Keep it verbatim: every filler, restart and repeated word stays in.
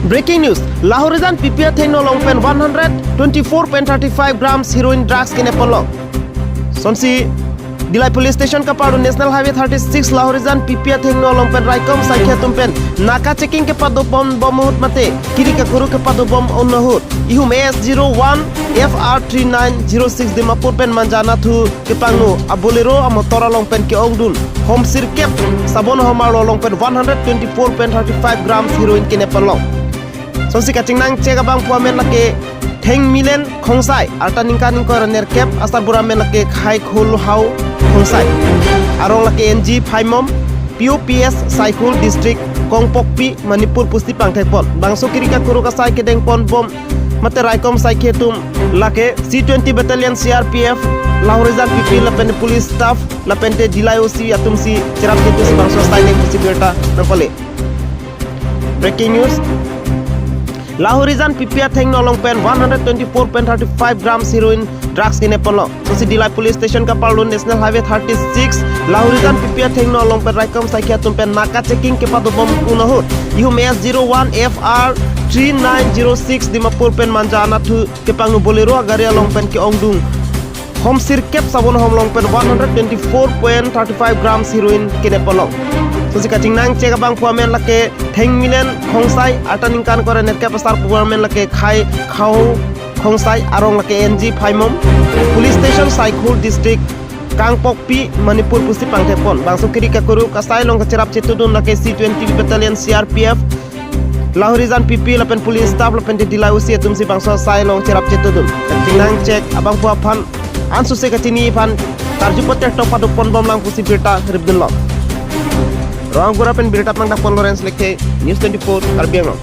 Breaking news, Lahorijan P P athengno along pen one hundred twenty-four point thirty-five grams heroin drugs kene ponlo. Sonsi Dillai Police Station kapar National Highway thirty-six Lahorijan P P athengno along pen raikom saikhi atum pen naka checking kepadobom bom ahut mate kiri kakuru kepadobom un ahut ihum A S zero one F R three nine zero six Dimapur pen Manja Anatthu kepangno a Bolero a motor along pen ke-ongdun hom sirkep sabon hom arlo along pen one hundred twenty-four point thirty-five grams heroin kene ponlo. Sonsi kachingnang chek abangphu amen lake Thengmilen Khongsai, arta ningkan ingkoi ra nerkep, asarbura amen lake Khaikhul Hao Khongsai, arong lake N G Phaimom, P O P S Saikhul, District Kangpokpi, Manipur pusi pangthekpon. Bangso kiri kakuru kasai kedengponbom mate raikom saikhi atum lake C twenty Battalion C R P F, Lahorijan P P lapen police staff lapente Dillai O C atumsi cherap chetu si bangso asai neng pusi birta nangpale. Breaking news, Lahorijan P P athengno along pen one hundred twenty-four point thirty-five grams heroin drugs kene ponlo. Sonsi Dillai Police Station kapar National Highway thirty-six Lahorijan P P athengno along pen raikom saikhi atum pen naka checking kepadobom un ahut ihum A S zero one F R three nine zero six Dimapur pen Manja Anatthu kepangno Bolero agari along pen ke-ongdun hom sirkep sabon hom along pen one hundred twenty-four point thirty-five grams heroin kene ponlo. Sonsi kachingnang chek abangphu amen lake Thengmilen Khongsai, arta ningkan ingkoi ra nerkep, asarbura amen lake Khaikhul Hao Khongsai, arong lake N G Phaimom, Police Station Saikhul, District Kangpokpi, Manipur pusi pangthekpon. Bangso kiri kakuru kasai along kacherap chetudun lake C twenty Battalion C R P F, Lahorijan P P lapen police staff lapente Dillai O C atumsi bangso asai along cherap chetudun. Kachingnang chek abangphu aphan ansose kachini aphan karju poter tok padopon bomlang pusi birta ripdunlo. Rongagora pen birta pangdakpon Lawrence Lekthe, News twenty-four, Karbi Anglong.